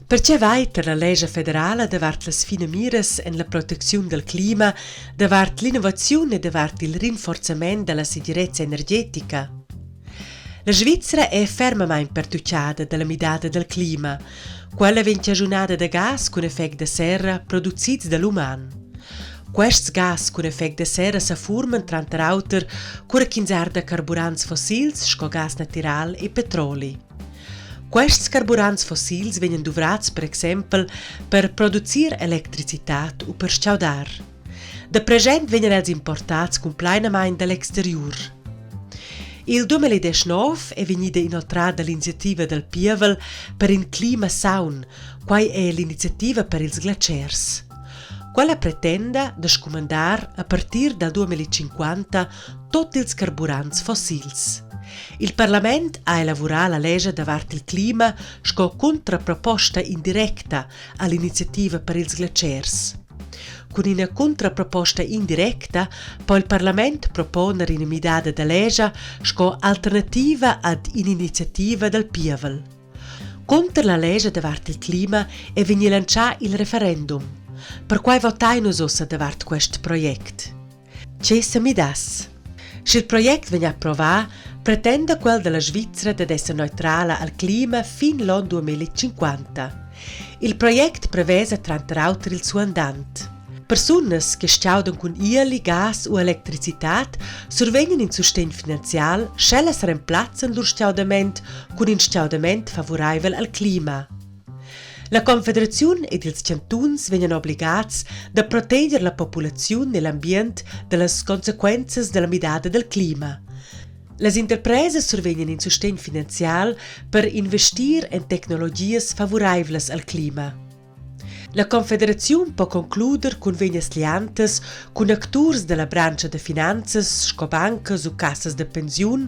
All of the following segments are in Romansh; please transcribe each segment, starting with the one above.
Pertge vai tar la lescha federala davart las finamiras en la protecziun dal clima, davart l'innovaziun e davart il rinforzament da la segirezza energetica? La Svizra è fermamain pertutgada da la midada dal clima. Quella vegn chaschunada da gas cun effect da serra producids da l'uman. Quests gas cun effect da serra sa furman tranter auter cura ch'ins arda carburants fossils sco gas natiral e petroli. Quests carburants fossils vegnan duvrads per exempel per producir electricitad u per stgaudar. Da preschent vegnan els importads cumplainamain da l'exteriur. Il 2019 è vegnida inoltrada l'iniziativa dal pievel per in clima saun, quai è l'iniziativa per ils glatschers. Quella pretenda da scumandar a partir dal 2050 tut ils carburants fossils. Il parlament ha elavurà la lescha davart il clima sco cuntraproposta indirecta a l'iniziativa per ils glatschers. Cun ina cuntraproposta indirecta po il parlament proponer ina midada da lescha sco alternativa ad in'iniziativa dal pievel. Cunter la lescha davart il clima è vegnì lantschà il referendum. Perquai votain nus ussa davart quest project. Tge sa midass? Sch'il project vegn approvà, pretenda quel da la Svizra dad esser neutrala al clima fin l'onn 2050. Il project prevesa tranter auter il suandant. Persunas che stgaudan cun ieli, gas u electricitad survegnan in sustegn finanzial, sch'ellas remplazzan lur stgaudament cun in stgaudament favuraivel al clima. La Confederaziun ed ils chantuns vegnan obligads da proteger la populaziun e l'ambient da las consequenzas da la midada dal clima. Las interpresas survegnan in sustegn finanzial per investir en tecnologias favuraivlas al clima. La Confederaziun po concluder cunvegnas liantas cun acturs da la branscha da finanzas sco bancas u cassas da pensiun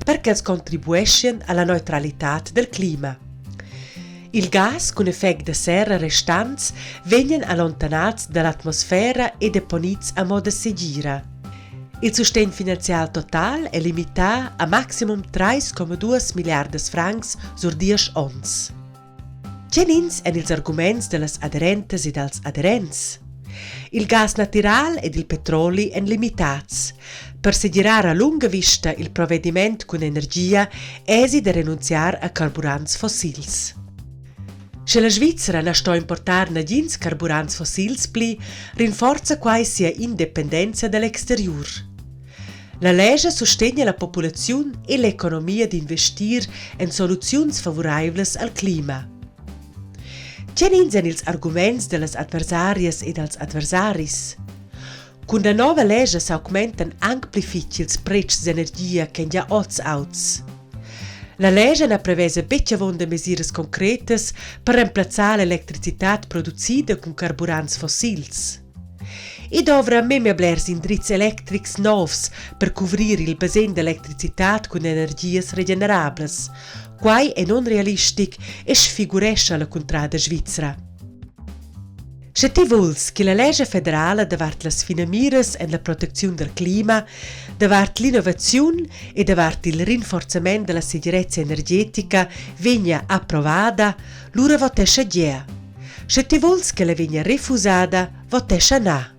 per ch'els contribueschian a la neutralitad dal clima. Il gas cun effect da serra restants vegnan allontanats da l'atmosfera e deponids a moda segira. Il sustegn finanzial total è limità a maximum 3,2 milliardas francs sur diesch onns. Tgenins èn ils arguments da las aderentas e dals aderents? Il gas natiral ed il petroli èn limitads. Per segirar a lunga vista il provediment cun energia èsi da renunziar a carburants fossils. Sche la Svizra na sto importar nagins carburants fossils pli, rinforza quai sia independenza da l'exteriur. La lescha sustegna la populaziun e l'economia d'investir en soluziuns favuraivlas al clima. Tgenins èn ils arguments da las adversarias e dals adversaris? Cun la nova lescha s'augmentan anc pli fitg ils pretschs d'energia ch'èn gia oz auts. La lescha na prevesa betg avunda mesiras concretas per remplazzar l'electricitad producida cun carburants fossils. I dovra memia blers indrizs electrics novs per cuvrir il basegn d'electricitad cun energias regenerablas. Quai è nunrealistic e sfigurescha la cuntrada svizra. Sche ti vuls che la lescha federala davart las finamiras en la protecziun dal clima, davart l'innovaziun e davart il rinforzament da la segirezza energetica vegnia approvada, lura votescha gea. Sche ti vuls che la vegnia refusada, votescha na.